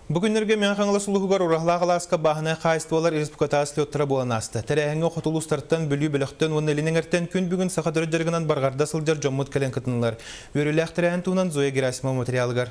Бу күннэргэ Мэҥэ Хаҥалас улууһугар Ураһалаах алааска бааһынай хаһаайыстыбалар республикатааҕы слеттара буолан ааста. Тэрээһиҥҥэ хоту улуустартан, Бүлүү бөлөхтөн уонна Илин эҥэртэн күн бүгүн саха төрүт дьарыгынан барҕарда сылдьар дьоммут кэлэн кытыннылар. Үөрүүлээх тэрээһин туһунан Зоя Герасимова материалыгар.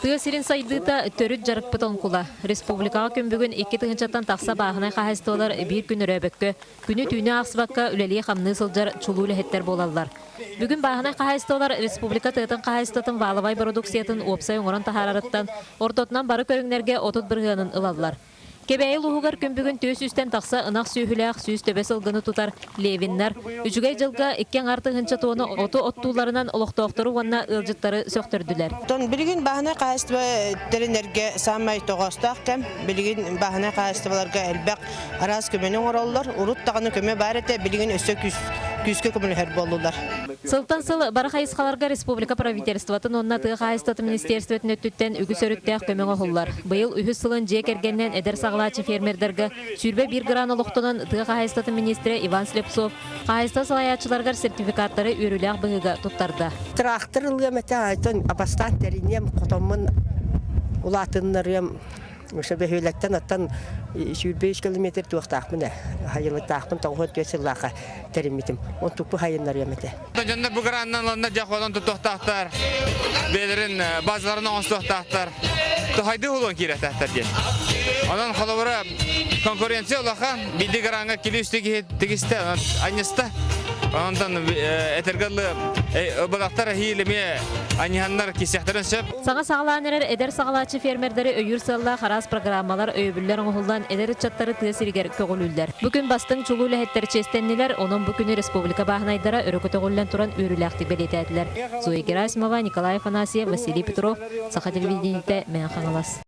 Тыа сирин сайдыыта төрүт дьарыкпыт оҥкула. Республикаҕа күн бүгүн 2 тыһыынчаттан тахса бааһынай хаһаайыстыбалар биир күн өрөөбөккө, күнү-түүнү аахсыбакка үлэлии-хамныы сылдьар чулуу үлэһиттэр буолаллар. Бүгүн бааһынай хаһаайыстыбалар республика тыатын хаһаайыстыбатын валовай бородууксуйатын уопсай оҥорон таһаарарыттан ортотунан бары көрүҥнэргэ 30 бырыһыанын ылаллар. Кэбээйи улууһугар күн бүгүн 400-тэн тахса ынах сүөһүлээх 100 төбө сылгыны тутар Левиннар үчүгэй дьылга 2,5 тыһыынча туона оту оттуулларынан олохтоохтору уонна ыалдьыттары сөхтөрдүлэр. Оттон билигин бааһынай хаһаайыстыба тэринэргэ саамай тоҕоостоох кэм. Билигин бааһынай хаһаайыстыбаларга элбэх араас көмөнү оҥороллор. Урут даҕаны көмө баар этэ, билигин өссө күүскэ көмөлөһөр буоллулар. Сылтан сыл бары хайысхаларга республика правительствотын уонна тыа хаһаайыстыбатын министерствотын өттүттэн үгүс өрүттээх көмө оҥоһуллар. Быйыл үһүс сылын дьиэ кэргэнинэн эдэр саҕалааччы фермердэргэ 21 гран олохтонон тыа хаһаайыстыбатын министрэ Иван Слепцов хаһаайыстыба салайааччыларыгар сертификаттары үөрүүлээх быһыыга туттарда. Трактор ылыам этэ, айтон бастаан тэриниэм, хотоммун улаатыннарыам. Өссө бөһүөлэктэн аттан 25 километр туохтаахпын ээ, хайылыктаахпын 94 сыллаахха тэриммитим. Онтукпу хайыннарыам этэ. Дьоннор бу граннан ыланнар дьэ хотон туттуохтаахтар, бэйэлэрин базаларын оҥостуохтаахтар, тухайдыы улуон киирэхтээхтэр диэн. Онон холобура конкуренция улахан, биирдии граҥҥа кили үстэ киһи тигистэ, онон анньыста. Онтон этэргэ дылы ылбатахтар эһиил эмиэ анньыһаннар киирсиэхтэрин сөп. Саҥа саҕалаан эрэр эдэр саҕалааччы фермердэри өйүүр сыаллаах араас программалар, өйөбүллэр оҥоһуллан эдэр ыччаттары тыа сиригэр көҕүлүүллэр. Бу күн бастыҥ чулуу үлэһиттэр чиэстэннилэр, онон бу күнү республика бааһынайдара өрө көтөҕүллэн туран үөрүүлээхтик бэлиэтээтилэр. Зоя Герасимова, Николай Афанасьев, Василий Петров, Саха телевидениетэ, Мэҥэ Хаҥалас.